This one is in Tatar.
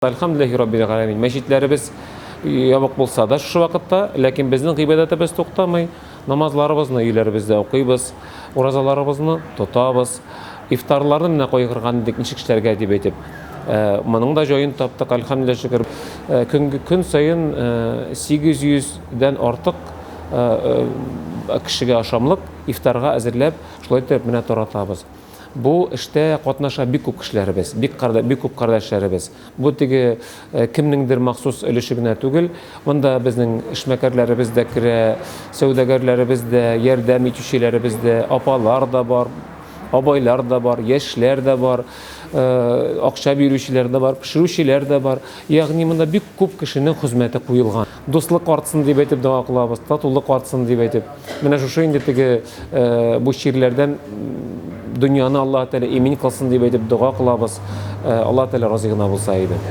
Әлхәмдүлилләһи раббил галәмин. Мәчетләребез ябык булса да шушы вакытта, ләкин безнең гыйбадәтебез туктамый. Намазларыбызны өйләребездә укыйбыз, уразаларыбызны тотабыз. Ифтарларны менә кайгырган идек, ничек эшләргә дип әйтеп. Э, моның да җаен таптык, әлхәмдүлилләһ шөкер. Э, көн, көн саен 800 э, дән артык кешегә ашамлык ифтарга әзерләп, шулай итеп менә таратабыз. Бу эштә катнаша бик күп кешеләребез, бик бик күп кардәшләребез. Бу теге э, кемнеңдер махсус өлеше генә түгел. Монда безнең эшмәкәрләребез дә керә, сәүдәгәрләребез дә, ярдәм итүчеләребез дә, апалар да бар, абайлар да бар, яшьләр дә бар, э, акча бирүчеләр дә бар, пешерүчеләр дә бар. Ягъни монда бик күп кешенең хезмәте куелган. Дуслык артсын дип әйтеп дога кылабыз, татулык артсын дип әйтеп. Менә шушы инде теге э, бу чирләрдән дөньяны Аллаһ Тәгалә имин кылсын дип әйтеп дога кылабыз. Э, Аллаһ Тәгалә разый гына булса иде.